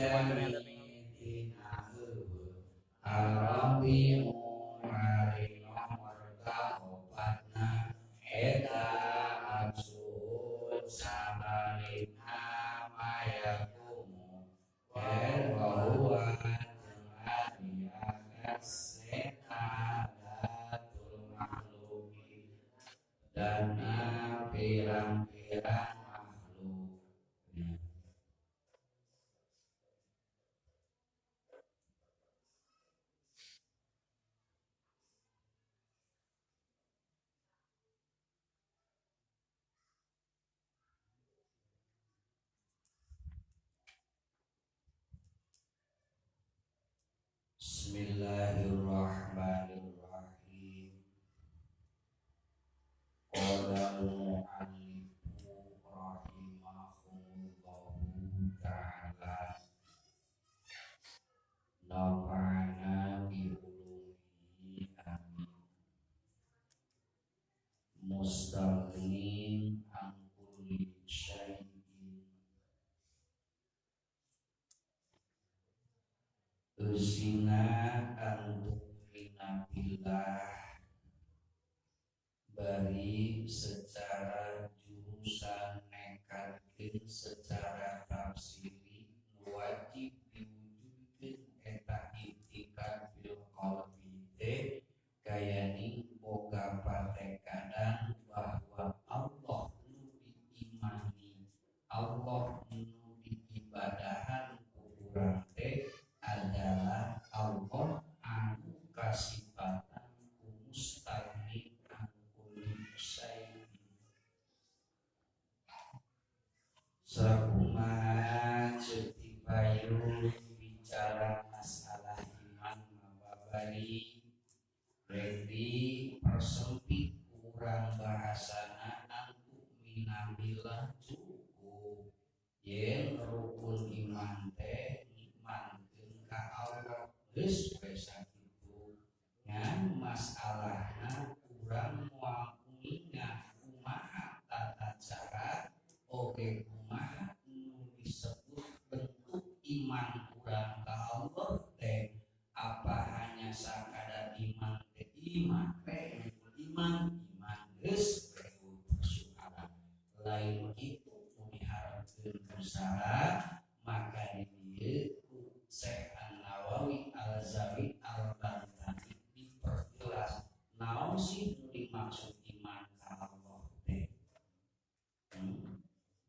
adami tina eueuh arabiu ari nomor kaopatna eta aksun sabalina mayakumu wa huwa dan pirang-pirang makhluk. Bismillahirrahmanirrahim. Qala al-mu'allifu rahimahullahu ta'ala nafa'ana bi ulumihi amin. Mustaghnin an kulli syai'in usina an tu'mina billah bari secara jurusan nekatkeun secara tafsiri wajib diwujudkeun eta i'tikad bil qalbi teh kayani boga patekadan bahwa Allah nu diimani, Allah nu diibadahan ku urang teh adalah Allah anu kasipatan ku mustaghni sakumaha ceuk ti payun bicara masalah iman mababari rek dipersempit kurang bahasana antu'mina billah cukup yen rukun iman teh ngimankeun ka Allah geus we sakitu ngan masalahna urang moal uninga kumaha tata cara oge kumaha nu disebut bentuk iman urang ka Allah teh apa hanya sakadar iman teh iman teh iman iman geus persoalan lain kitu nu diharapkeun usaha maka di dieu ku Syekh An-Nawawi Al-Zawi Al-Bantani diperjelas naon sih nu dimaksud iman ka Allah teh.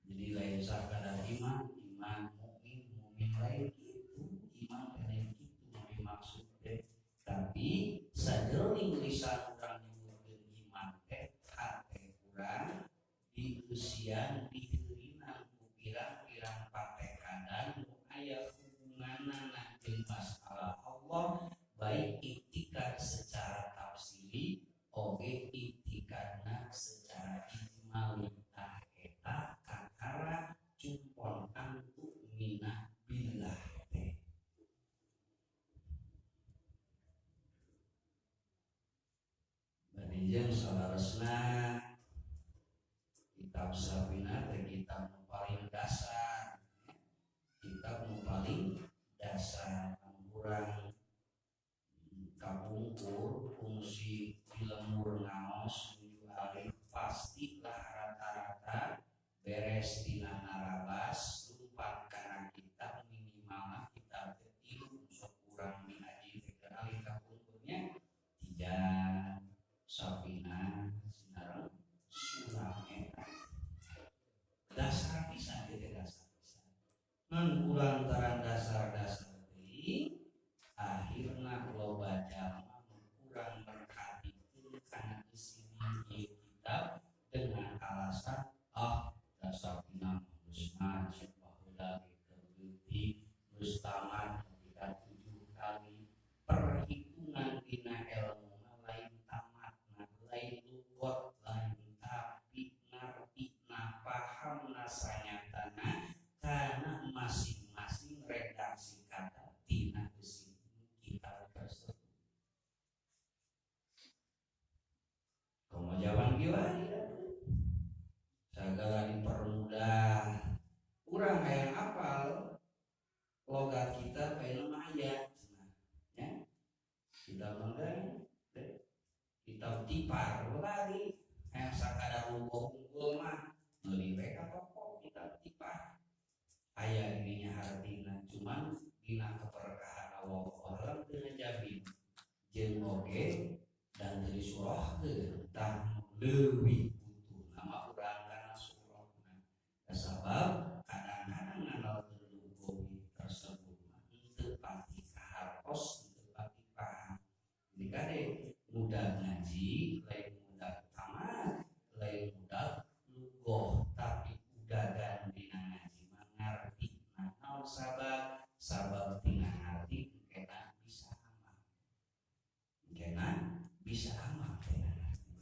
Jadi lain sakadar iman, iman mukmin, mukmin lain gitu, iman lain gitu nu dimaksud teh. Tapi sajeroning lisan urang nyebutkeun iman teh hate urang dieusian diheurinan ku pirang-pirang patekadan nu aya hubunganna jeung masalah Allah baik i'tikad secara tafsiri oge i'tikadna secara ijmali tah eta kakara cumpon antu'mina billah teh. Bari jeung saleresna kitab Safinah teh kitab nu paling dasar, kitab nu paling dasar urang kapungkur fungsi di lembur ngaos nuju alif pastilah rata-rata beres tina narabas lumpat kana kitab minimalna kitab teh tilu sok urang diaji teh alif kapungkurnya tiga Safinah sinareng sulam eta dasar pisan ieu teh dasar pisan ngan kulantaran dasar-dasar teuing akhirna loba jalma kurang merhatikeun kana isina ieu kitab dengan alasan ah dasar Safinah geus ngaji baheula ge leutik geus tamat nepi 7 kali perhitungan dina elmu lain tamatna lain lugot lain tapi ngartina pahamna sanyatana karena masing-masing redaksi kata tina isi kitab tersebut. Komo jaman kieu segala dipermudah. Urang hayang apal logat Cuman dina keberkahan Allah orang teu ngajamin jeung oge dan teu disurahkeun tah leuwih butuh nama urang kana surahna. Sabab kadang-kadang ngandalkeun lugawi tersebut teu pati kahartos, teu pati paham. Jadi kade mudah ngaji, lain mudah tamat, lain mudah lugoh, tapi udagan dina ngaji mah ngarti naon sabab, sabab tina ngarti kena bisa amal. Kena bisa amal kena ngarti.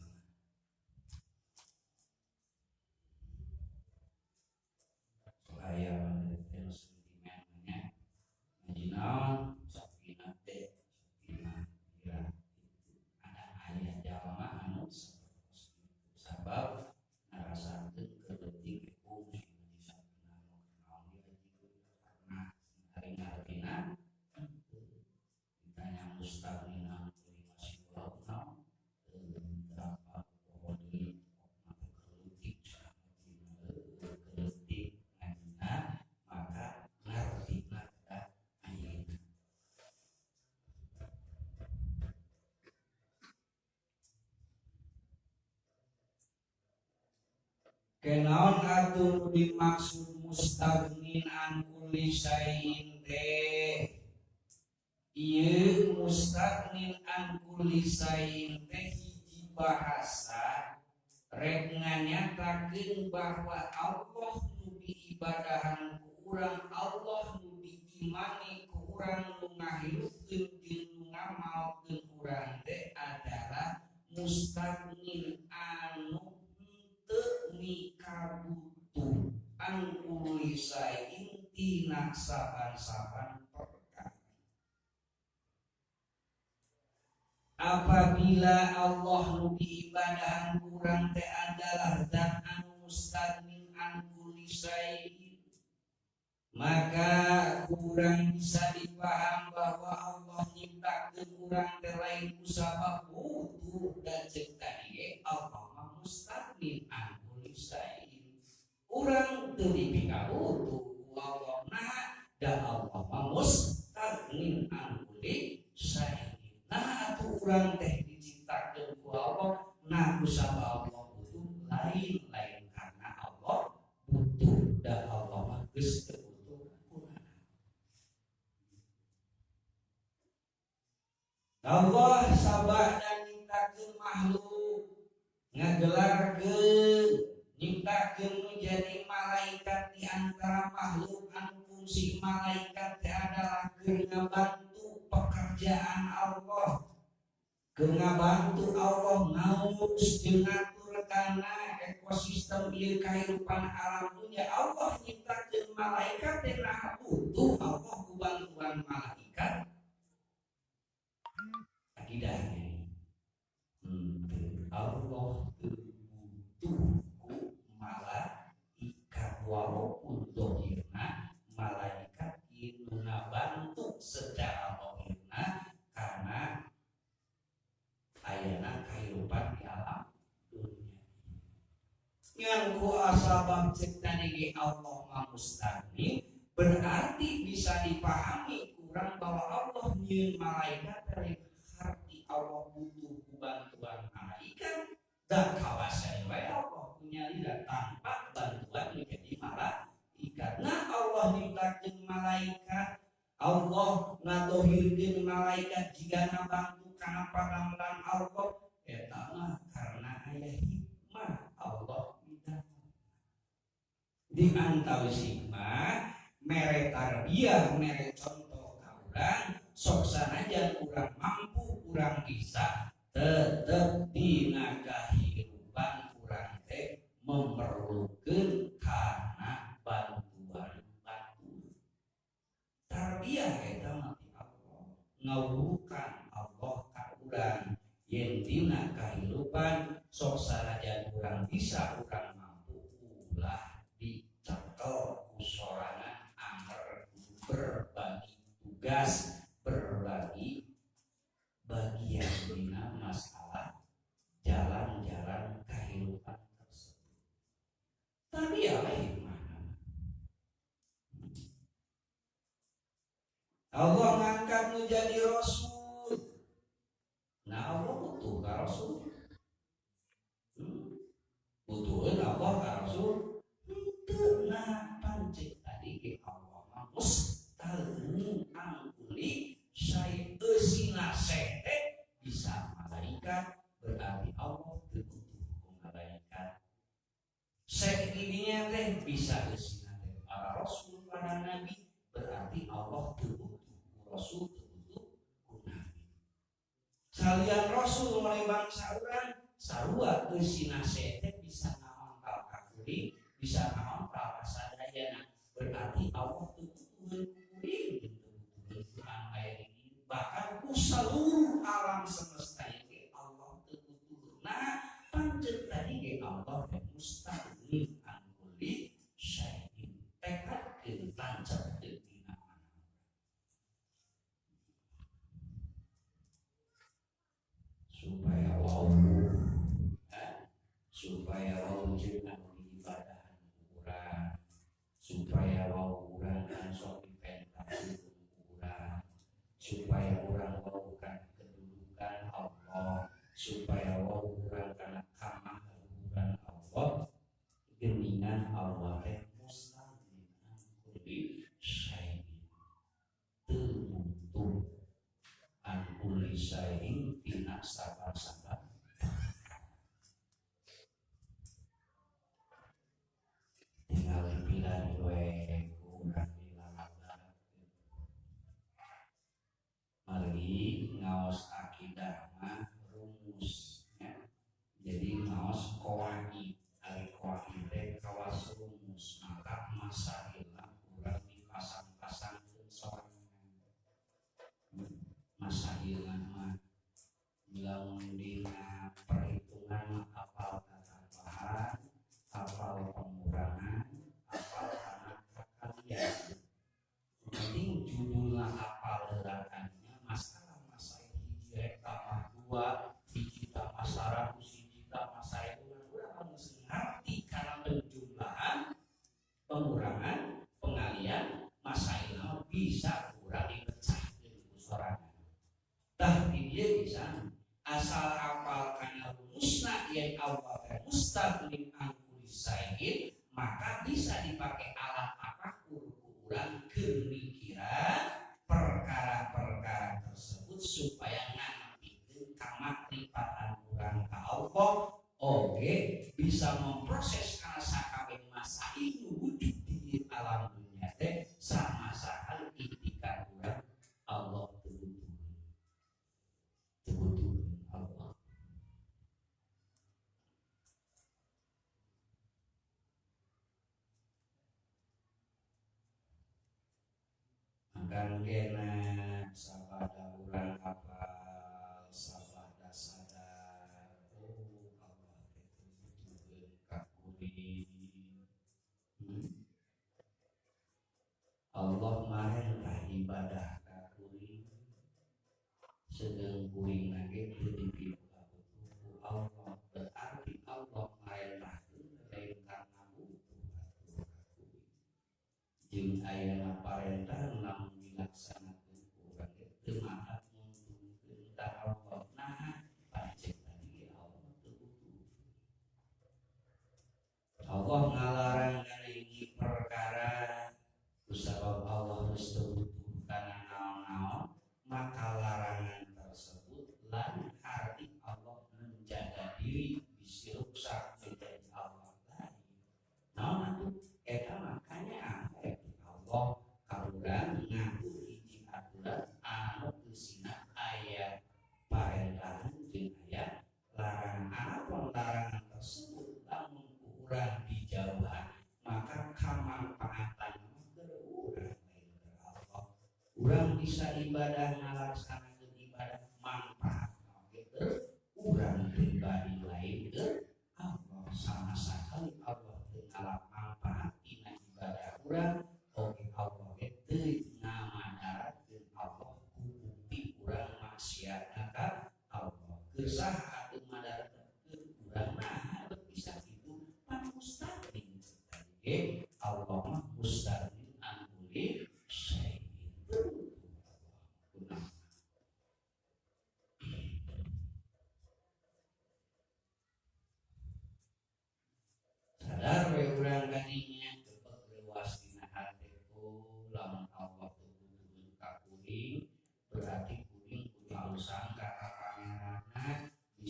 Aya sentimennya ngaji naon sakinah teh sakinah ya ada aya jalma anu sabab ngarasakeun keleutik fungsi ngaji sakinah naon karena hari ngartina ditanya mustaqina masih naon berapa deui keleutik keleutik ngajina maka ngartina ka ayeuna. Kenaon atuh dimaksud mustagnin an kulli syai'in teh? Ieu mustagnin an kulli syai'in teh hiji bahasa rek nganyatakeun bahwa Allah nu diibadahan ku urang, Allah nu diimani ku urang, nu ngahirupkeun jeung nu ngamalkeun urang teh adalah mustagnin anu teu mikabutuh an kulli syai'in tina saban-saban perkara. Apabila Allah nu diibadahan urang teh adalah zat anu mustagnin an kulli syai'in, maka kurang bisa dipaham bahwa Allah nyiptakeun urang teh lain ku sabab butuh dan ceuk tadi ge Allah mah mustagnin an kulli syai'in. Urang teu dipikabutuh ku Allah, nah da Allah mah mustagnin an kulli syai'in. Nah atuh urang teh diciptakeun ku Allah, nah ku sabab Allah butuh lain-lain karena Allah butuh da Allah mah geus teu butuh kurang. Allah sabah dan nyiptakeun makhluk, ngagelarkeun nyiptakeun nu jadi malaikat di antara makhluk anu fungsi malaikat teh adalah keur ngabantu pekerjaan Allah, keur ngabantu Allah ngurus jeung ngatur kana ekosistem ieu kahirupan alam dunya. Allah nyiptakeun malaikat teh nah butuh Allah ku bantuan malaikat. Akidahnya Allah teu butuh ku malaikat walaupun dohirna malaikat ieu nu ngabantu secara dohirna karena ayana kahirupan di alam dunia. Ngan ku asabab ceuk tadi ge Allah mah mustagni, berarti bisa dipahami kurang bahwa Allah nyieun malaikat dari arti Allah butuh ku bantuan malaikat dan kawasan wae Allah punya lila tanpa bantuan menjadi malaikat. Nah Allah nyiptakeun malaikat, Allah ngadohirkeun malaikat jika ngabantu kana padamelan Allah eta mah karena aya hikmah Allah minta. Di antawis hikmah mere tarbiyah, mere contoh ka urang sok sanajan urang mampu, urang bisa tetep dina kahirupan urang teh memerlukeun kana bantuan batur. Tarbiyah eta mah ti Allah, ngawurukan Allah ka urang yen dina kahirupan sok sanajan urang bisa, urang mampu ulah dicekel ku sorangan anger berbagi tugas, berbagi bagian dina masalah jalan-jalan kehidupan tersebut. Tapi ya hikmah. Allah ngangkat nu jadi rasul. Nah Allah butuh ka rasul. Butuheun Allah ka rasul. Henteu nah pancet tadi ge Allah mah mustaghni an kulli syai' eusina teh bisa malaikat berarti Allah teu butuh ku malaikat. Syai' didinya teh bisa eusina teh para rasul para nabi berarti Allah teu butuh ku rasul teu butuh ku nabi. Salian rasul oleh bangsa urang sarua eusina teh bisa ngaontal ka kuring, bisa ngaontal ka sadayana. Berarti Allah teu butuheun kuring, teu butuheun ku anu aya di dieu. Bahkan ku seluruh alam semesta ini Allah teu butuheun. Nah, pancet tadi ge Allah teh mustaghni an kulli syai'in. Tekadkeun tancapkeun dina mana. Supaya wau supaya wau jeung anu diibadahan urang, supaya wau urang anu sok dipentakeun urang, supaya urang wau kana kedudukan Allah, supaya wau urang kana kamahaluhuran Allah, geuningan Allah teh mustaghni an kulli syai'in. Teu butuh an kulli syai'in tina sabar-sabar. Tinggal dipilih we kurang dilalap. Mari ngaos akidah mah rumus ya. Jadi ngaos qawaid, ari qawaid teh kawas rumus maka masailna kurang dipasang-pasangkeun sorangan. Masailna mah lamun dina perhitungan apal tambahan, apal pengurangan, apal kana kakalian. Penting judulna apal heulakannya masalah-masalah hiji rek tambah 2, hiji tambah 100, hiji tambah 1000, urang lamun ngarti kana penjumlahan, pengurangan, pengalian, masailna bisa urang dipecahkeun ku sorangan. Tah di dieu bisa asal apal kana rumusna yen Allah teh mustaghni an kulli syai'in, maka bisa dipakai alat tafakur urang keur mikiran perkara-perkara tersebut supaya nganepikeun kamakrifatan urang ka Allah, oge bisa memproses kana sakabeh masail nu wujud di alam dunia teh sama sakali itikad urang Allah teu butuh. Teu butuh Allah. Akan kena sabada urang hafal, sabada sadar, oh Allah teh butuheun ka kuring. Allah marentah ibadah ka kuring, sedang kuring lagi teu dipibutuh ku Allah. Berarti Allah marentahkeun lain karena butuh atuh ka kuring. Jeung ayana parentah lamun dilaksanakeun ku urang teh teu matak nguntungkeun ka Allah. Nah, pancet tadi Allah teu butuh. Allah ngalarang kana hiji perkara kusabab Allah geus teu butuh kana naon-naon, maka larangan tersebut lan arti Allah menjaga diri bisi ruksak menjadi Allah lain. Naon atuh eta makanya Allah ka urang ngatur hiji aturan anu eusina aya parentahan jeung aya larangan. Anapun larangan tersebut lamun ku urang dijauhan maka kamanfaatan keur urang lain keur Allah. Urang bisa ibadah ngalaksanakeun ibadah manfaat oge keur urang pribadi lain keur Allah. Sama sakali Allah teu ngalap manfaat tina ibadah urang, oge Allah ge teu ngamadaratkeun Allah ku bukti urang maksiatna ka Allah. Keur saha atuh madaratkeun urang mah bisa kitu pan mustaghni tadi ge Allah mah mustaghni an kulli syai'in.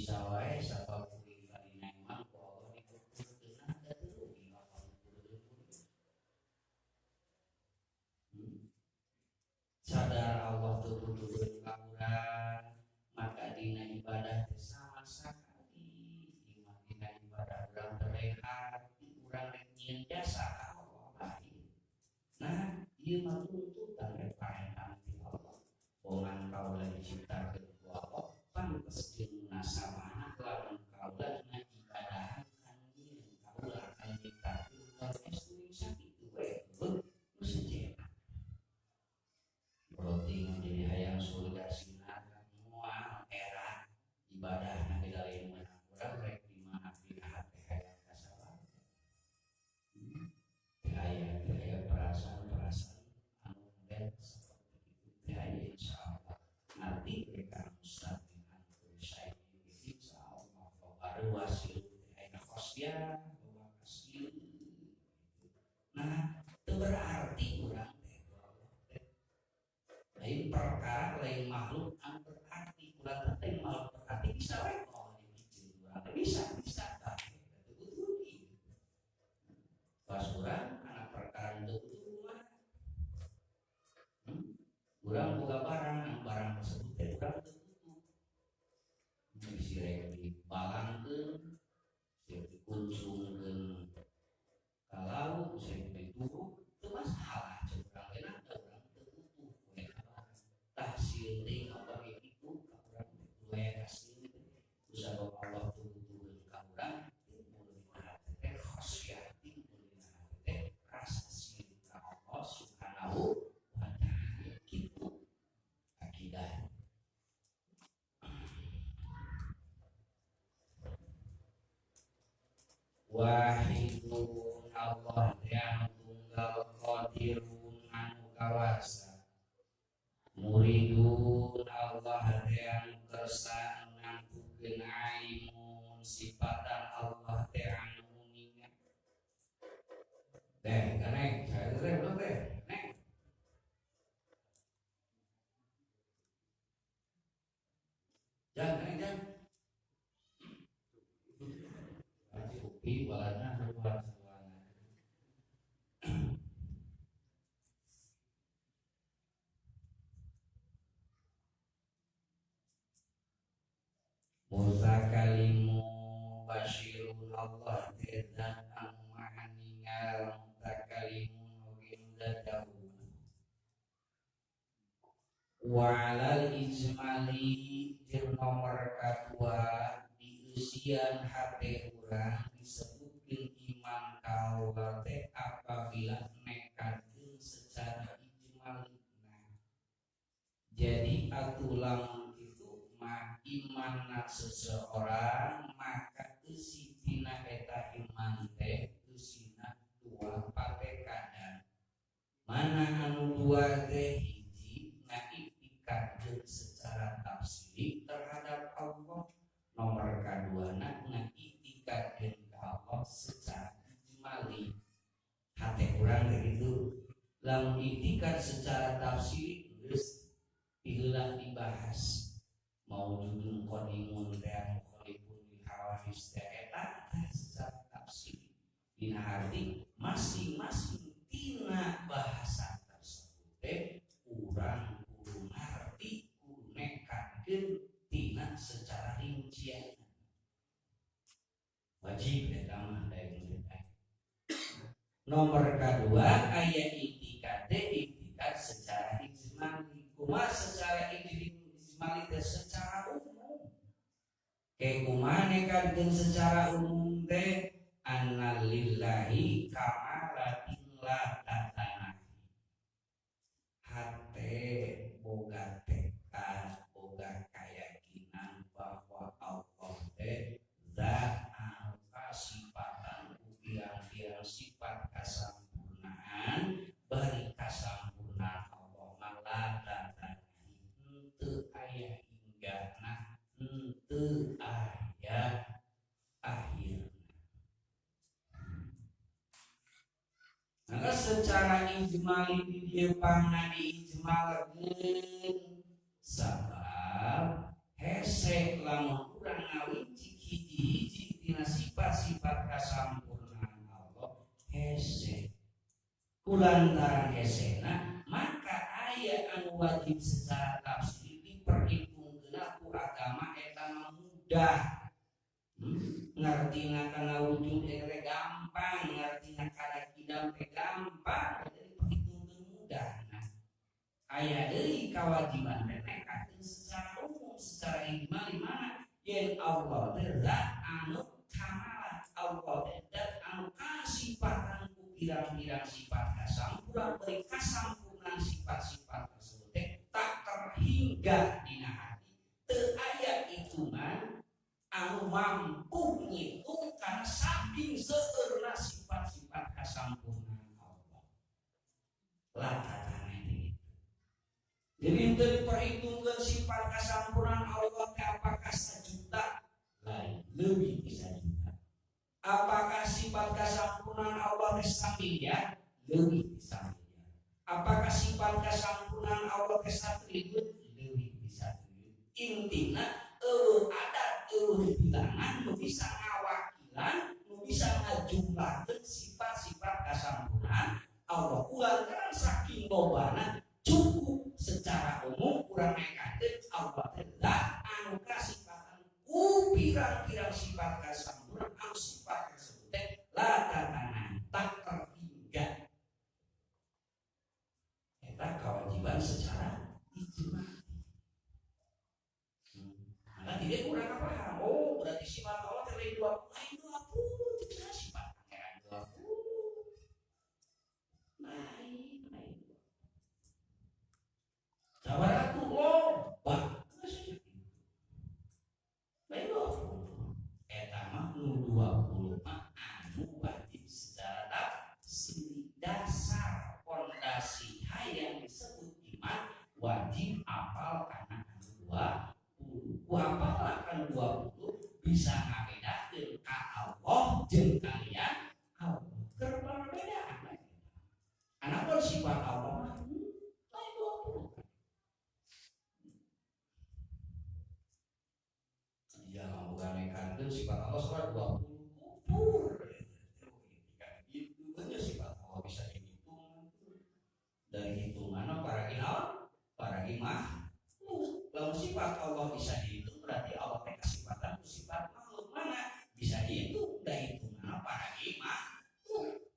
Bisa wae sabab kuring tadina iman ku Allah dikumpulkeun da teu rugi Allah ngumpulkeun. Sadar Allah teu butuh ka urang, maka dina ibadah teh sama sakali. Iman dina ibadah urang terrehat, urang rek nyieun jasa ka Allah lain. Nah, ieu mah tuntutan rek parentan ti Allah. Bongan kaula diciptakeun ku Allah, pantes jeung munasabahna lamun kaula ngibadahan ka nyieun kaula ka nyiptakeun urang geus sakitu we. Nu sejenna. Berarti jadi hayang surga sinar moal era ibadahna di lain meunang urang rek di mana di hati hayang kasabah. Teu aya perasaan-perasaan anu model seperti itu teu aya insyaallah. Ngarti we ka Ustaz anu saya insyaallah baru wasil teu aya khosyah bawa kasih. Nah, teu berarti urang teh lain perkara lain makhluk anu berarti urang teh lain makhluk berarti bisa we Allah dipikeun urang teh bisa tah teu butuh pas urang anak perkara teu butuh kumaha. Urang boga barang anu barang tersebut teh urang teu butuh bisi rek dibalangkeun bisi dikuncungkeun ka laut bisi dituruk teu masalah cek urang teh nah urang teu butuh we tah sieun deui ka urang kitu ka urang teh kudu aya kasieun kusabab Allah teu butuheun ka urang timbul dina hati teh khasyah timbul dina hati teh rasa sieun ka Allah Subhanahu wa ta'ala kitu akidah. Wahidun Allah yang tunggal qadirun anu kawasa muridun Allah yang kersa nangtukeun alimun sifatan Allah teh anu uninga. Teh kaneng saya teh belum teh neng. Jangan neng jangan. Upi balana luar suara. Mutakalimu basyirun Allah zat anu maha ningal mutakalimun oge nu dadauna. Wa alal ijmali jeung nomor kadua dieusian hate urang disebutkeun iman ka Allah teh apabila nekadkeun secara ijmali. Nah, jadi atuh lamun kitu mah imanna seseorang maka eusi tina eta iman teh eusina dua patekadan. Mana anu dua teh hiji ngaitikadkeun secara tafsiri terhadap Allah, nomor kaduana ngaitikadkeun ka Allah secara ijmali. Hate urang teh kitu lamun itikad secara tafsiri geus diheula dibahas maujudun qadimun teh mukhalifun lil hawadis teh eta teh secara tafsir dina arti masing-masing tina bahasa tersebut teh urang kudu ngarti kudu nekadkeun tina secara rincian wajib eta mah daek teh. Nomor kedua aya itikad itikad secara ijmali. Kumaha secara ijmali teh secara umum. Ke kumaha nekadkeun secara umum teh anna lillahi kamalatin la tatanahi. Hate boga tekad boga keyakinan bahwa Allah teh zat anu kasipatan ku pirang-pirang sifat kasampurnaan bari kasampurnaan Allah mah la tatanahi henteu aya hinggana henteu aya akhirna. Maka secara ijmali di dieu pangna diijmalkeun sabab Hese lamun urang ngawinci hiji-hiji tina sifat-sifat kasampurnaan Allah hese. Kulantaran hesena maka aya anu wajib secara tafsir diperhitungkeun ku agama eta mah mudah. Ngartina kana wujud teh gampang, ngartina kana kidam teh gampang, jadi diperhitungkeun mudah. Nah, aya deui kawajiban teh nekakeun secara umum, secara ijmal di mana yen Allah teh zat anu kamalat, Allah teh zat anu kasifatan ku pirang-pirang sifat kasampurna, beri kasampurnaan sifat-sifat tersebut teh tak terhingga dina hati. Teu aya hitungan anu mampu ngitung karena saking seueurna sifat-sifat kasampurnaan Allah. Latatana itu. Jadi itu diperhitungkan sifat kasampurnaan Allah teh apakah sejuta? Lain, lebih bisa juta. Apakah sifat kasampurnaan Allah teh samiliar? Lebih bisa miliar. Apakah sifat kasampurnaan Allah teh satriliun? Lebih bisa triliun. Intina eueuh adat eueuh bilangan nu bisa ngawakilan, nu bisa ngajumlahkeun sifat-sifat kasampurnaan Allah. Kulantaran saking lobana cukup secara umum kurang nekakeun Allah teh zat anu kasifatan ku pirang-pirang sifat kasampurnaan anu sifat tersebut teh la tatana tak terhingga. Eta kewajiban secara ijma. Maka tidak kurang paham. Oh, berarti sifat Allah teh lain 20, lain 20, itu sifat pangeran 20. Lain, lain. Sabar atuh loba. Lain 20. Eta mah nu 20 mah anu wajib secara tafsir, dasar pondasi hayang disebut iman wajib apal kana anu 20. Ku apal kana 20 bisa ngabedakeun ka Allah jeung kalian Allah. Keur perbedaan. Anapun sifat Allah mah lain 20. Ya bukan nekakeun sifat Allah surat 20 kupur. Itu banyak sifat Allah bisa dihitung. Dari hitungan para naon? Para makhluk. Lamun sifat Allah bisa dihitung berarti Allah teh kasifatan ku sifat makhluk mana bisa dihitung dari hitungan para makhluk.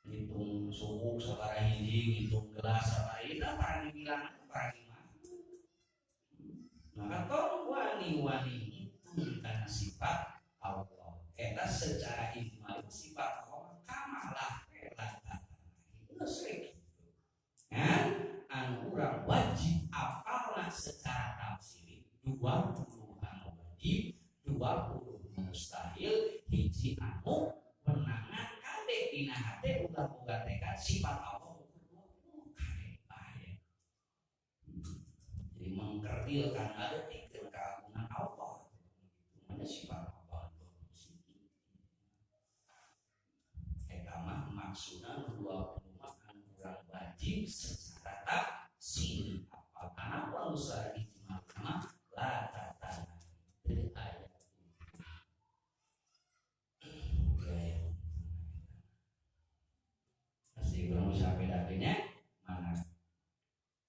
Ngitung suku sabaraha hiji, ngitung gelas sabaraha hiji, para bilangan para makhluk. Maka tong wani-wani ngitung kana sifat Allah. Eta secara ijmal sifat Allah kamalah la. Geus we kitu. Kan anu urang wajib apalna secara tafsir 20 anu wajib, 20 mustahil, hiji anu wenangan kabeh dina hate ulah boga tekad sifat Allah ukur 20 kabeh bae. Jadi mengkerdilkan ngadeutikeun keagungan Allah. Hitungannya sifat Allah 20. Eta mah maksudna 20 mah anu urang wajib secara tafsir. Apa anu secara ijmal mah la tatana teu aya. Pasti urang bisa bedakeunnya mana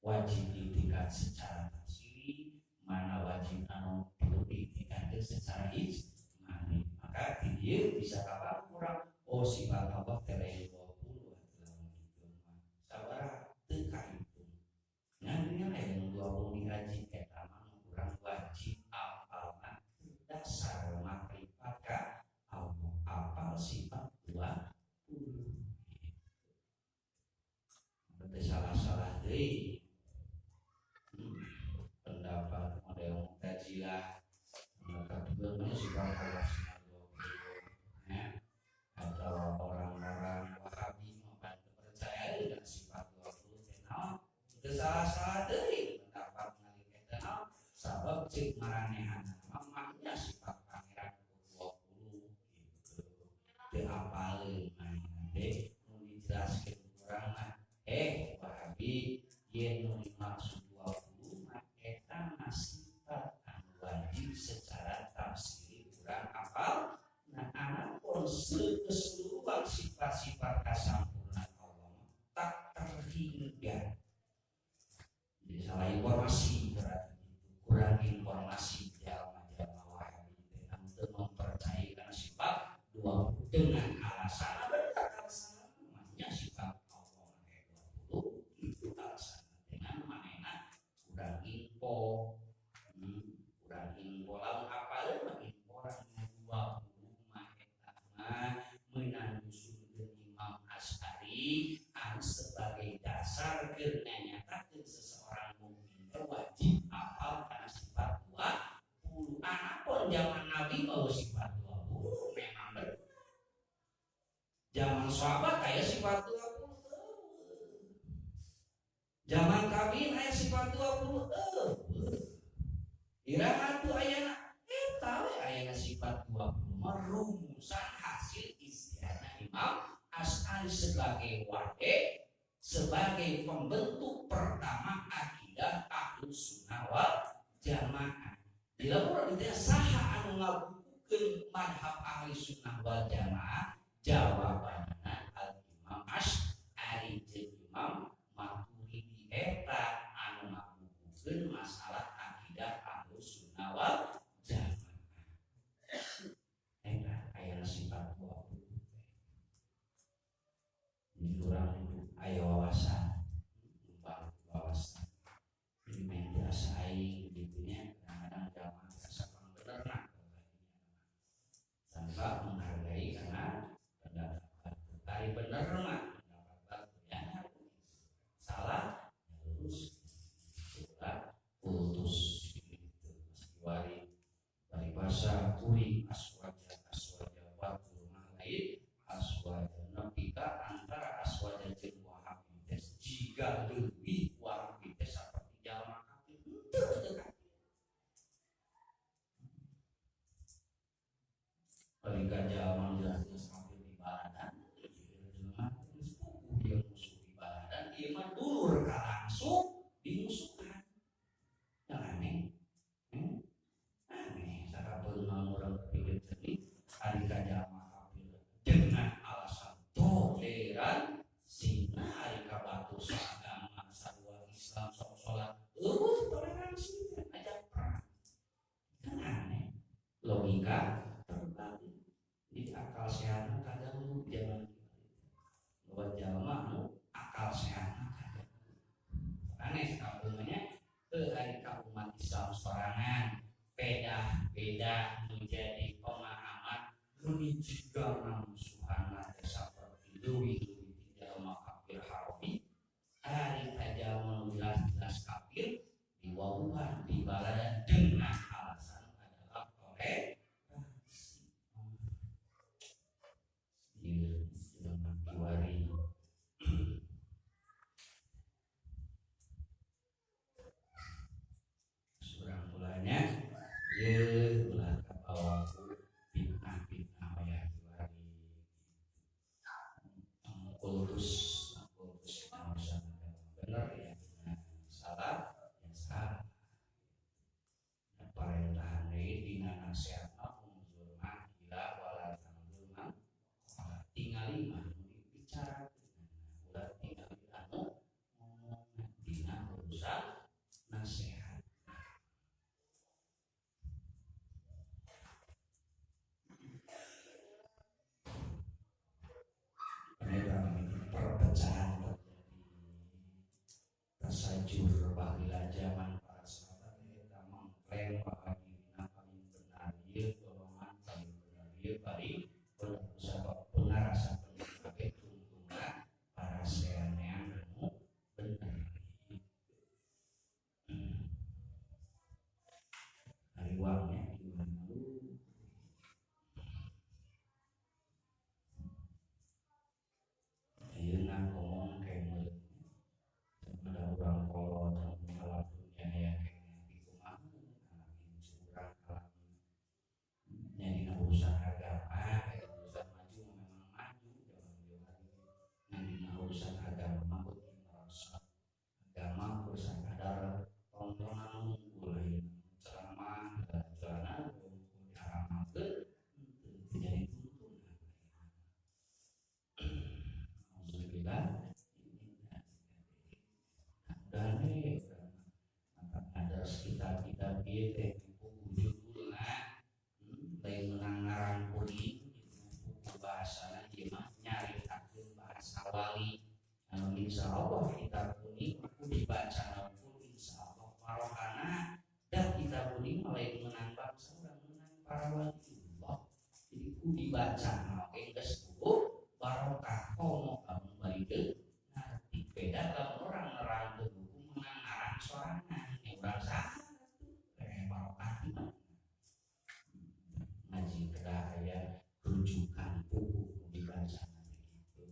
wajib itikad secara tafsiri, mana wajib anu perlu diitikadkeun secara ijmali. Maka di dieu bisa kapan kurang oh sifat Allah teh lain 20 atuh kitu mah. Sabaraha teu kahitung. Ngan nya aya nu 20 dikaji eta mah kurang wajib apalna dasar makrifat ka Allah apal sifat 20. Teu salah-salah deui. Pendapat model Mu'tazilah maka dua sifat Allah 20 ya. Atau orang-orang Wahabi membantu percaya dengan sifat 20 teh naon? Teu salah-salah deui pendapat ngalih eta naon? Sabab ceuk maranehanna mah maknya sifat pangeran 20 gitu. Teu apaleun manehna teh nu dijelaskeun urang mah Wahabi yen nu dimaksud 20 mah eta mah Enggak. Jadi salah informasi berarti itu kurang informasi jalma-jalma Wahabi teh mempercayai karena sifat 20 dengan alasan benar alasan namanya sifat Allah 20 itu alasan dengan manehna kurang info kurang info lamun apaleun mah info 20 mah eta mah meunang nyusunkeun Imam Asy'ari anu sebagai dasar keur nyatakeun seseorang mukmin wajib apal kana sifat 20. Anapun zaman Nabi bahwa sifat 20 memang benar. Zaman sahabat aya sifat 20. Zaman tabiin aya sifat 20. Iraha tuh ayana eta we ayana sifat 20 mah rumusan hasil ijtihadna Imam Asy'ari sebagai wade, sebagai pembentuk pertama akidah Ahlus Sunnah wal Jamaah. Bila urang ditanya saha anu ngabukukeun madhab Ahli Sunnah wal Jamaah, jawabanna Al Imam Asy'ari jeung Imam Maturidi eta anu ngabukukeun masalah akidah Ahlus Sunnah wal Jamaah. Eta aya sifat 20. Jadi urang aya wawasan, wawasan. Jadi main biasa aing gitu nya, kadang-kadang jamaah biasa bener nah tanpa menghargai karena pendapat tari bener mah pendapat ya salah lurus kita putus gitu. Meski wari paribasa kuring aswaja aswaja batur mah lain aswaja nepi ka antara aswaja jeung Wahabi teh jiga leuwih Wahabi teh saperti jalma kafir henteu teu kafir. Bari ka jalma jelas-jelas kafir di baladan jelema geus puguh dia musuh di baladan ieu mah dulur ka langsung dimusuhan. Yang aneh. Aneh sakapeung urang berpikir jernih ari ka jalma kafir dengan alasan toleransi nah ari ka batur saagama sarua Islam sok salat eueuh toleransi ajak perang. Kan aneh. Logika terbalik. Di akal sehatna kaganggu zaman buat jalma nu akal sehatna kaganggu. Aneh sakapeungnya teu ari ka umat Islam sorangan beda-beda menjadi pemahaman meni jiga ngamusuhan teh saperti leuwih-leuwih ti jalma kafir harbi ari ka jalma nu jelas-jelas kafir diwawuhan dibaladan dengan alasan adalah toleransi. Ieu jelema kiwari surang mulanya ieu ulah kabawa ku fitnah-fitnah wayah kiwari kultus kultus bener ya salah ya salah. Parentahan deui dina nasihatna unzur mah ila wala tanzur mah tingali mah bicara ulah tingali anu ngomong dina urusan nasihat. Perpecahan terjadi tasajur baheula zaman para sahabat eta mengklaim bahwa dirina paling benar ieu golongan paling benar ieu paling benar sabab pengarasa bener kabeh tungtungna para seanean anu bener. Hariwangnya gimana lu? Ayeuna ngomong kayak ada orang kolot alam dunia ieu teh judulna lain menang ngarang kuring buku bahasana ieu mah nyaritakeun bahasa wali. Anu insyaallah kitab kuning aku dibaca pun insyaallah barokahna dan kitab kuning mah lain menang bangsa urang menang para wali Allah. Jadi ku dibaca oke geus barokah komo kamu bari deui ngarti beda lamun urang nerangkeun buku menang ngarang sorangan ya urang saha barokah di mana ngaji kedah aya rujukan buku dibaca gitu.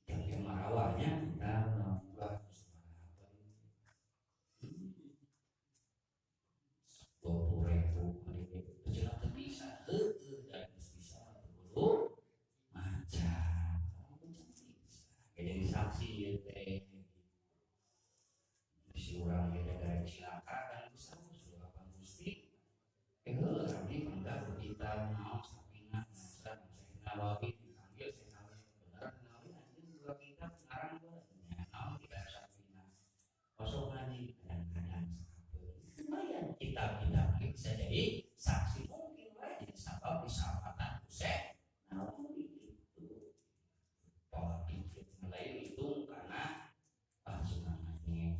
Tapi marawanya kita mengubah 20.000 kecil bisa dan bisa dulu maca jadi saksi teh si urang beda dari cilaka kan bisa surapan Gusti abdi mangga kita naon sapina Syekh Nawawi dipanggil Syekh Nawawi bener Nawawi anjeun dua kitab ngarang nya naon kitab sapina kosong ngaji kadang-kadang lumayan kitab-kitab bisa jadi saksi mungkin wae jadi sabab disapatan Syekh Nawawi gitu. Pola pikir mulai hitung karena pasukannya ngaji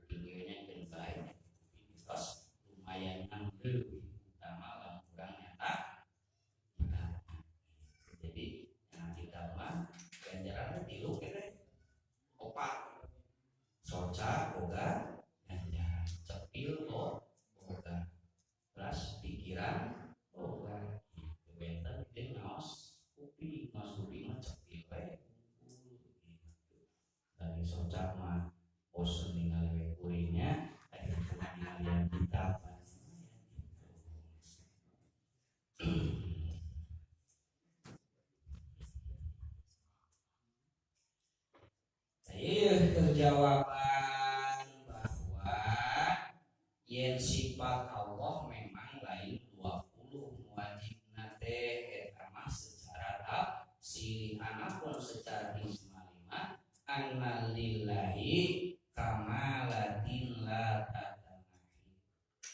kupingnya keun bae tos lumayan ambil utama lamun urang nyata. Jadi yang kita mah ganjaran tilu kene opat soca boga ganjaran cepil boga terus pikiran boga benten jeung naos kuping naos kuping mah cepil we dari soca mah bosen ningali we kuringnya dari ningalian kitab. Iya terjawaban bahwa yen sifat Allah memang lain 20 wajibna teh eta mah secara tafsir anapun secara ijmali mah anna lillahi kamalatin la tatanahi.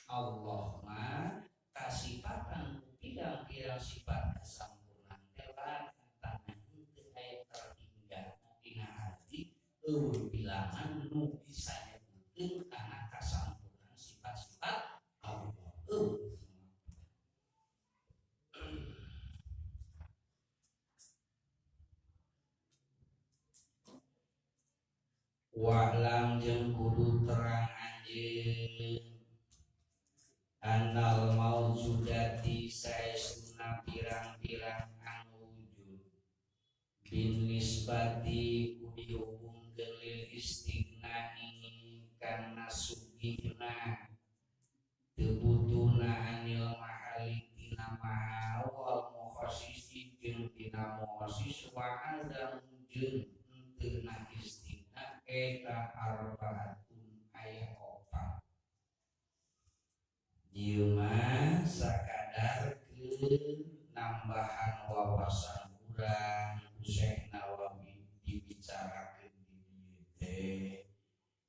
Allah mah kasipatan pirang-pirang sifat kasampurnan teh la tatanahi teu aya terhingga dina hati eueuh bilangan nu bisa nyebutkeun kana kasampurnan sifat-sifat Allah. Wa'lam jeung kudu terang anjeun annal maujudati saestuna pirang-pirang anu wujud bin nisbati ku dihubungkeun lil istighnai kana sugihna teu butuhna anil mahali tina mahal wal mukhassisi jeung tina mukhassis wa azam jeung henteu na istighna eta arbaatun aya opat. Ieu mah sakadar ke nambahan wawasan urang Syekh Nawawi dibicarakeun di dieu teh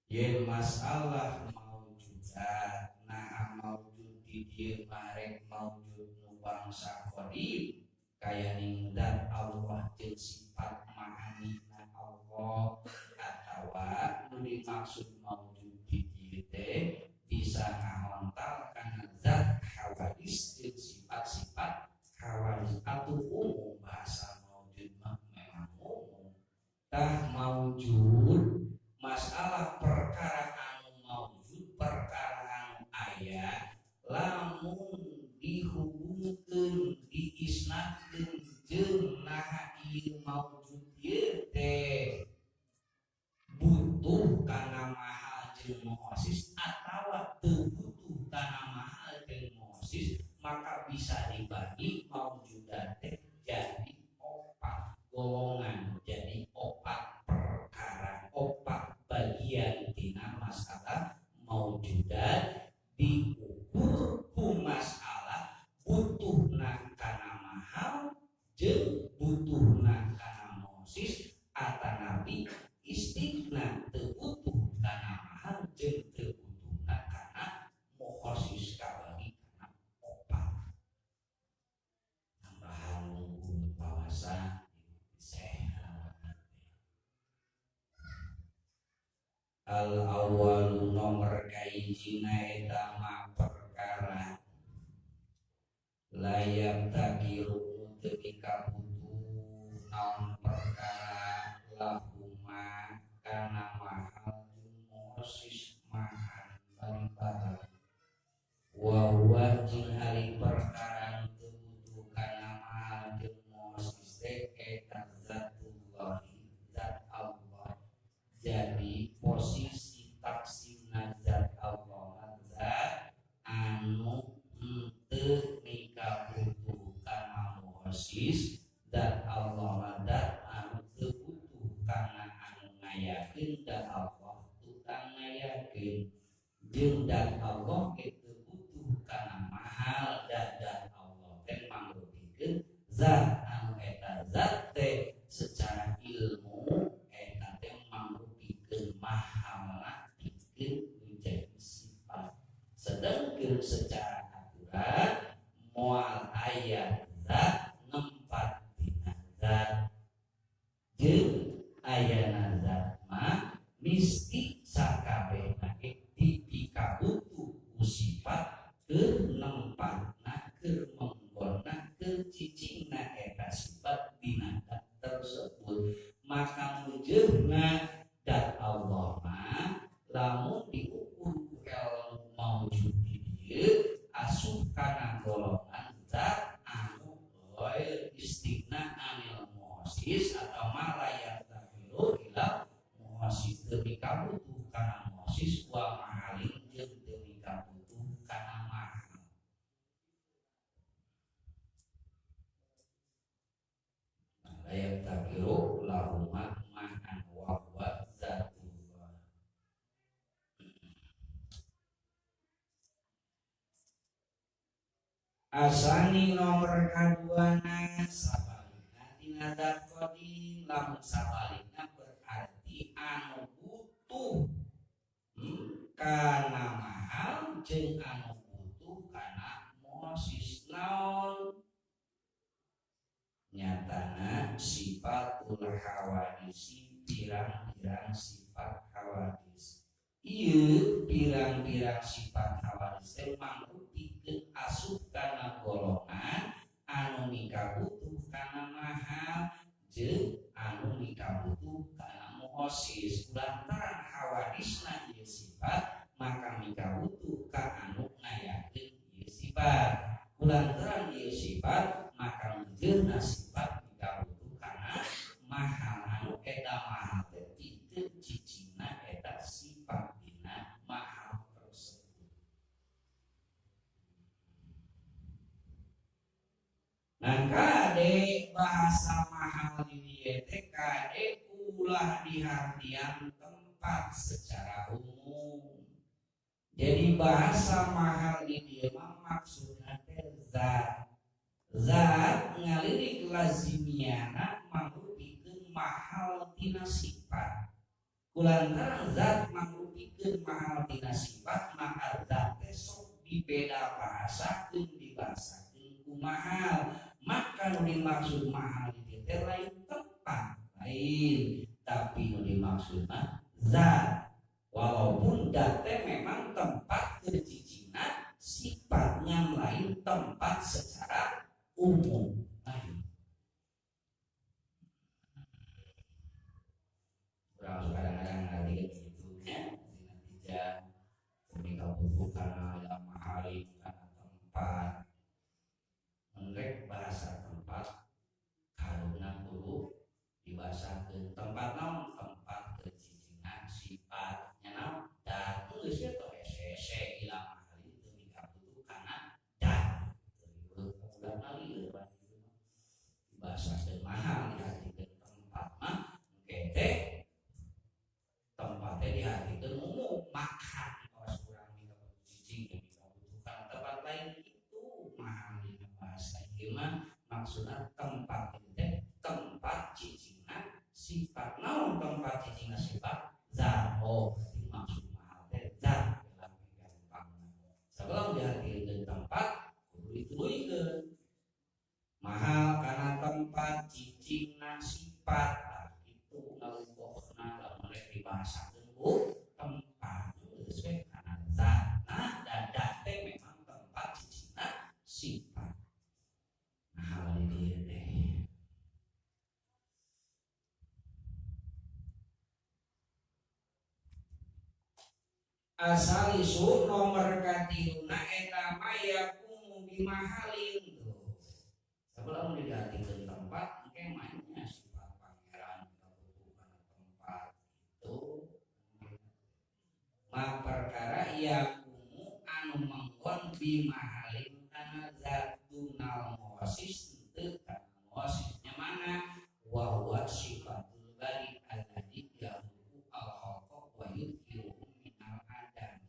yen masalah maujudat nah maujud di dieu mah rek maujud nu bangsa qadim kaya ning zat Allah jeung sifat ma'anina Allah atawa nu dimaksud maujud di dieu teh bisa ngahontal kana zat hawadis jeung sifat-sifat hawadis atau umum bahasa maujud mah memang umum tah maujud masalah perkara anu maujud perkara anu aya lamun dihubungkeun diisnadkeun jeung naha ieu maujud ieu teh butuh kana mahal jeung mukhassis atawa teu butuh kana mahal jeung mukhassis maka bisa dibagi maujudat teh jadi opat golongan, jadi opat perkara, opat bagian tina masalah maujudat diukur ku masalah butuhna kana mahal jeung butuhna kana mukhassis atanapi istighna teu Al awalu nomor kahijina eta ma perkara layak takiru teu mikabutuh naon perkara lahuma kana mahal muosis mahan bari barang wa huwa jeung ari perkara teu butuh kana mahal jeung muosis teh eta zatullah zat Allah. Jadi posisi taksimna zat Allah zat anu henteu mikabutuh kana muosis zat Allah zat anu teu butuh kana anu ngayakeun da Allah tukang ngayakeun jeung dat Allah teu butuh kana mahal da dat Allah teh mangrupikeun zat anu eta zat teh secara ilmu eta teh mangrupikeun mahalna pikeun menjadi sifat. Sedangkan secara aturan moal aya zat nempat dina zat jeung ayana zat mah misti sakabehna ge dipikabutuh ku sifat keur nempatna keur menggonna keur cicingna eta sifat dina zat tersebut. Maka mujurna dat Allah mah lamun diukur ku ilmu maujud di dieu asup kana golongan zat anu ghair istighna anil muosis atau malayat tahiru ila muosis teu mikabutuh kana muosis wa mahalin jeung teu mikabutuh kana mahal. Layak tahiru lahuma ma'an wa huwa zatullah. Asani nomor kaduana sabalikna tina zat qadim. Lamun sabalikna berarti anu butuh kana mahal jeung anu butuh kana muosis. Naon nyatana sifatul hawadisi pirang-pirang sifat hawadis. Ieu pirang-pirang sifat hawadis teh mangrupikeun asup kana golongan anu mikabutuh kana mahal jeung anu mikabutuh kana muosis. Lantaran hawadisna ieu sifat maka mikabutuh ka anu ngayakeun ieu sifat. Lantaran ieu sifat maka menjeuna sifat mikabutuh kana mahal anu eta mahal teh pikeun cicingna eta sifat dina mahal tersebut. Nah kade bahasa mahal di dieu teh kade ulah dihartian tempat secara umum. Jadi bahasa mahal di dieu mah maksudna teh zat. Zat ngalirik lazimiana mangrupikeun mahal tina sifat. Kulantaran zat mangrupikeun mahal tina sifat maka zat teh sok dibeda bahasakeun dibahasakeun ku mahal. Maka nu dimaksud mahal di dieu teh lain tempat lain, tapi nu dimaksud mah zat. Walaupun zat teh memang tempat kecicingna sifatnya lain tempat secara umum. Orang kadang-kadang ngerti gitu ya, nanti mereka butuh karena yang mahal karena tempat. Mereka bahasa tempat karuna kudu dibahasakeun tempat naon tempat kecicingna sifatnya naon dan geus we teh hese ilang mahal itu mikabutuh kana dat. Dibahasakeun mahal dihartikeun tempat mah engke teh tempatnya dihartikeun umum makan kawas urang mikabutuh cicing mikabutuh kana tempat lain itu mahal dina bahasa ieu mah maksudna tempat teh tempat cicingna sifat. Naon tempat cicingna sifat zat. Oh maksud mahal teh zat gampang. Sebelum dihartikeun tempat kudu dituluykeun mahal karena tempat cicingna sifat. Nah, itu ngalukohna lamun rek dibahasakeun ku tempat. Asalisu nomor katiluna eta mah yakumu bimahalin tuh. Sebelum digantikan tempat engke mainnya sifat pangeran kabutuhan tempat itu. Ma perkara yakumu anu mengkon bimahalin kana zat dunal muwasis teu kana muwasisnya mana wa huwa sifatul bari alladzi yakhluqu al-khalqa wa yudhiru minal adam.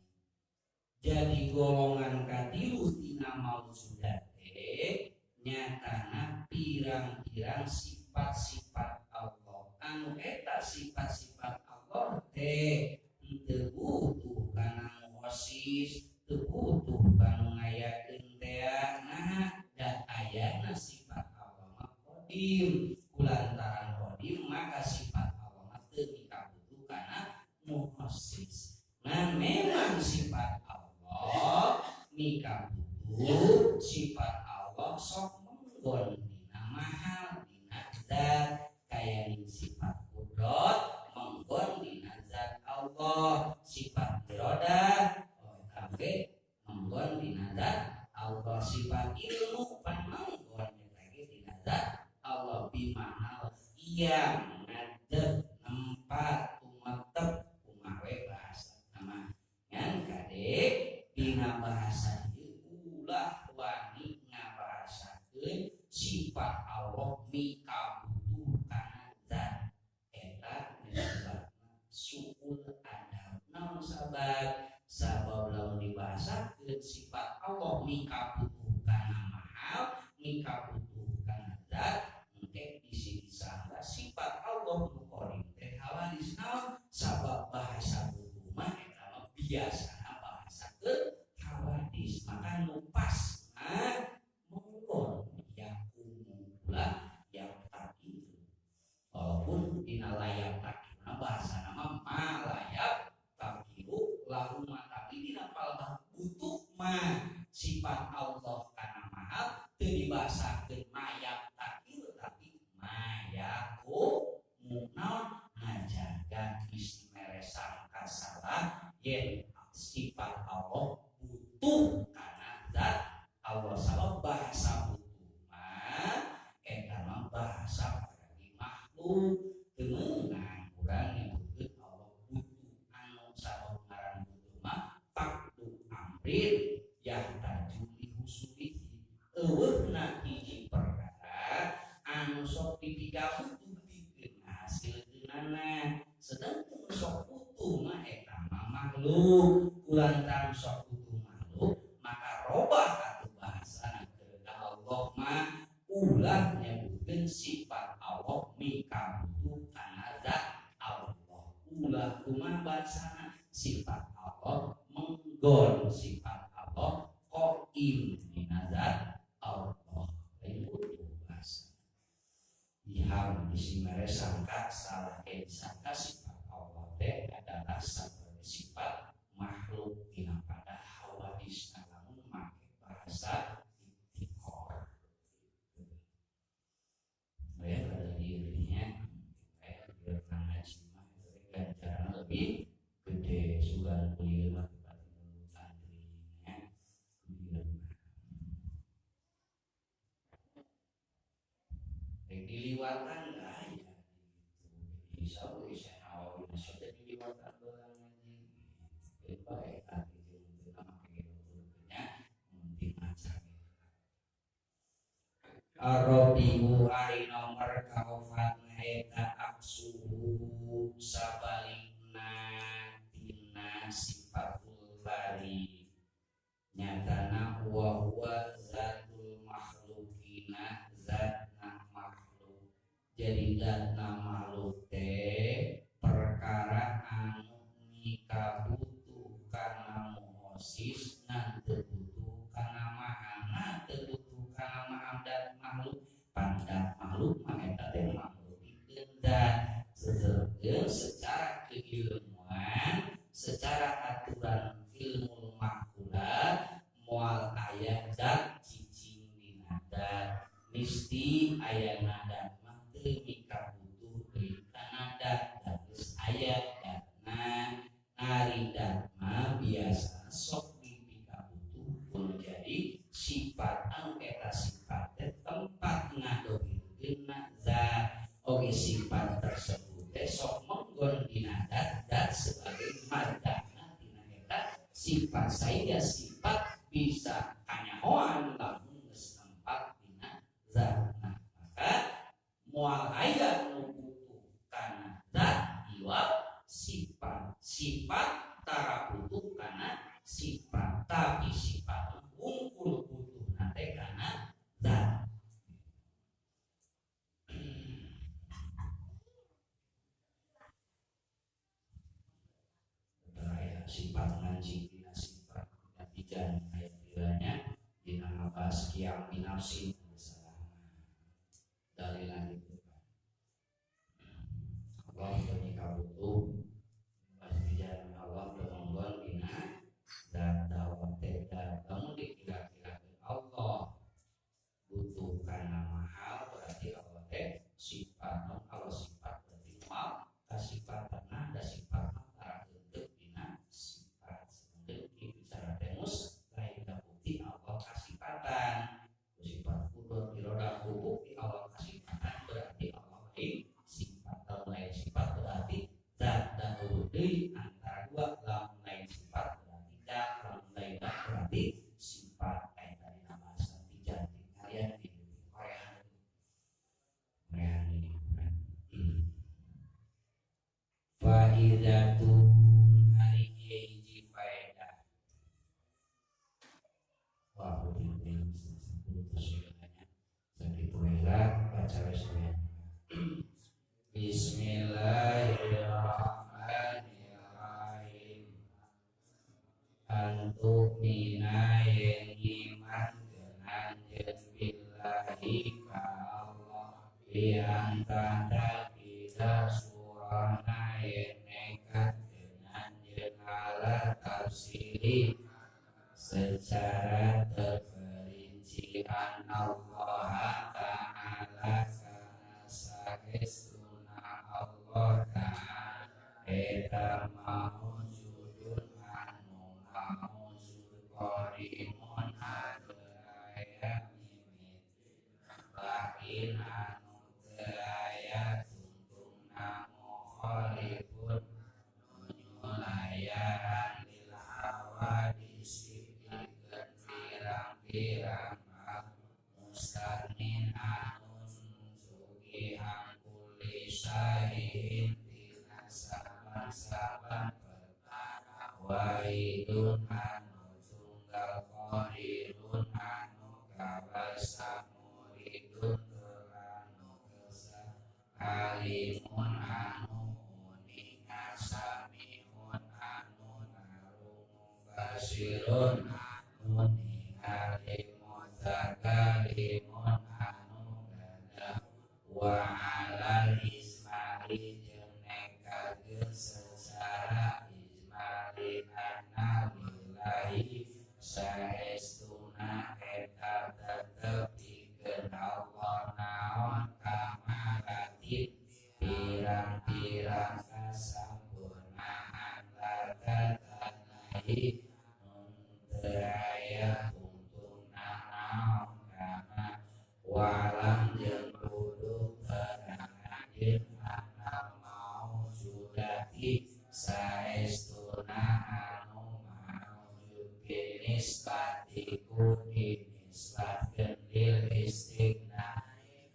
Jadi golongan katilu tina maujudat teh nyatana pirang-pirang sifat-sifat Allah anu eta sifat-sifat Allah teh teu butuh kana muwasis, teu butuh kana ngayakeun tea. Nah da ayana sifat Allah mah qadim, kulantaran qadim maka sifat Allah mah teu mikabutuh kana muwasis. Nah memang sifat Allah mikabutuh, sifat Allah sok menggon dina mahal dina zat, kaya sifat kudrat menggon dina zat Allah, sifat irodah oge menggon dina zat Allah, sifat ilmu pan menggon lagi dina zat Allah bimanal iya ngadeg nempat tumetep kumaha we bahasa nama ngan kade dina bahasa ieu ulah wani ngabahasakeun sifat Allah mikabutuh kana zat eta disebutna suul adab. Naon sabab? Sabab lamun dibahasakeun sifat Allah mikabutuh kana mahal, mikabutuh kana zat, engke bisi disangka sifat Allah nu qadim teh hawadis. Naon sabab? Bahasa butuh mah eta mah biasana bahasa keur hawadis, maka nu pas mah menggon yakumu ulah yaktakiru. Walaupun dina layak takirna bahasa nama ma layak takiru lahuma, tapi dina palbah butuh mah sifat Allah kana mahal teu dibahasakeun mayak takiru tapi mayaku naon ngajaga geus mere sangka salah yen sifat Allah butuh kana zat Allah. Sabab bahasa butuh mah eta mah bahasa bagi makhluk, teu meunang urang nyebutkeun Allah butuh anu sabab ngaran butuh mah faktu amrin yahtaju li husulihi, eueuhna hiji perkara anu sok dipikabutuh pikeun hasilkeunana, sedangkan sok butuh mah eta mah makhluk. Kulantaran sok butuh makhluk maka robah atuh bahasana ka Allah mah ulah nyebutkeun sifat Allah mikabutuh kana zat Allah. Ulah kumaha bahasana sifat Allah menggon, sifat Allah qaim dina zat Allah, lain butuh bahasa. Iham bisi mere sangka salah ke disangka sifat Allah teh adalah seperti sifat makhluk dina pada hawadis lamun make bahasa iftikor. Ya pada dirinya kayak biar ngaji mah ganjaran lebih gede sugan kuliah mah santrinya kuliah mah. Rek diliwatan aya gitu. Bisa we Nawawi maksudnya diliwatan bae ngaji. Bae eta gitu make nya mun dimaca. Arabiu ari nomor kaopat eta aksuhu sabalikna tina sifatul bari nyatana wa huwa zatul makhlukina zatna makhluk. Jadi zatna makhluk teh perkara anu mikabutuh kana muhosis ngan teu butuh kana mahana, teu butuh kana mahamdat makhluk. Pandat makhluk mah eta teh makhluk pikeun zat. Seserkeun secara keilmuan, secara aturan ilmu makulat moal aya zat cicing dina zat, misti aya nada mah teu mikabutuh deui kana zat, geus aya zatna. Ari zat mah sifat sehingga sifat bisa kanyahoan lamun geus nempat dina zat. Nah, maka moal aya nu butuh kana zat iwal sifat. Sifat tara butuh kana sifat, tapi sifat wungkul butuhna teh kana zat. Sifat ngaji dina sifat natijan ayat bilanya dina ngabahas qiyam binafsi salah dalilan itu Allah teu kabutuh natijan Allah teu monggon dina zat dawa teh lamun dikira-kira Allah butuh kana mahal berarti Allah teh sifat kalau sifat berarti moal kasifatan da sifat sifat kudrat irodah bukti Allah kasifatan berarti Allah lain sifat lain sifat berarti zat dan deui antara dua lamun lain sifat berarti zat lamun lain zat berarti sifat eta dina bahasa tijan kalian di Korea Korea ini faidatun ari hiji faedah wah Bismillahirrahmanirrahim. Antuk mina yen iman anjeun billahi ka Allah bi antara kita surana yen nekat anjeun ala tafsiri secara terperincian Allah Ta'ala kana saestuna Allah Ta'ala eta maujudun anu maujud qarimun anu aya mimiti bain anu teu aya tungtungna mukhalifun nu nyulayaran lil hawadisi pikeun pirang-pirang mustagnin anu sugihan kulli syai'in tina saban-saban perkara wahidun anu tunggal qadirun anu kawasa muridun anu kesa alimun anu uninga samiun anu narungu basirun anu ningali mutakallimun anu gadah wa alal ismali jeung nekakeun secara ijmali anna lillahi saestuna eta tetep pikeun Allah naon kamalatin pirang-pirang kasampurnaan latanahi teu aya tungtungna naon kana walam jeung kudu terang anjeun anal maujudati saestuna anu maujud binisbati ku dinisbatkeun lil istighna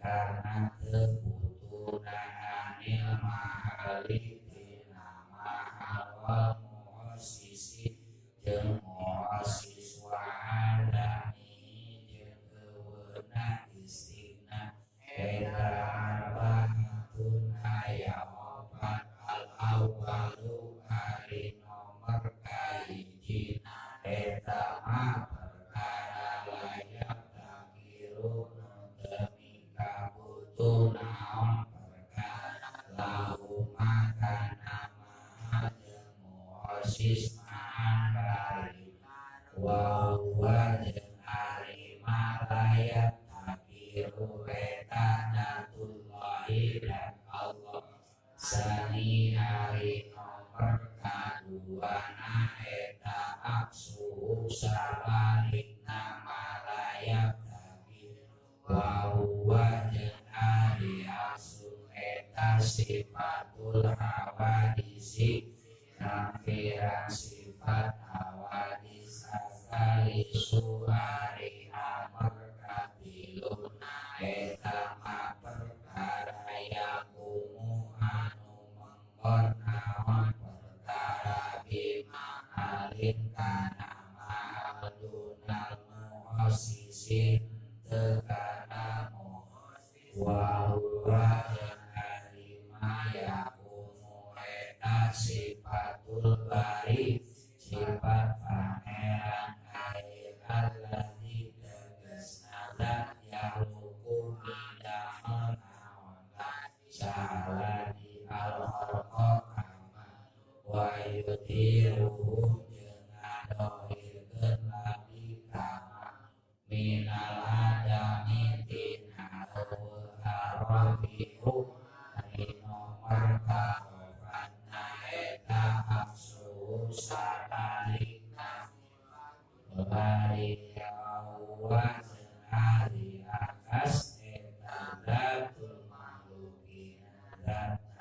karena teu butuhna anil mahali tina mahal wal muassisi jeung muassis wa adami jeung eueuna istighna eta arbaatun aya opat al awwalu ari nomor kahijina eta mah perkara layak takiru nu teu mikabutuh naon perkara lahu makana maha jeung muassis ma'an bari wa huwa jeung ari malayat takiru eta datullahi dan Allah sani ari nomor kaduana eta aksu sabalikna malayat takiru wa huwa jeung ari aksu eta sifatul hawadisi pirang-pirang sifat hawadis lain kana mahal dunal mu'assisin teu kana wa huwa jeung ari ma yakunu eta sifatul bari sifat pangeran ai alladzi tegasna zat yakhluqu midamel naon saladi al-khalqa kama wa yudhiruhu jeung ngadohirkeun lagi kama minal adami tina eueuh arrabi'u ari nomor kaopatna eta aksu sabalikna bari wa jeung ari akas eta zatul makhluqina zat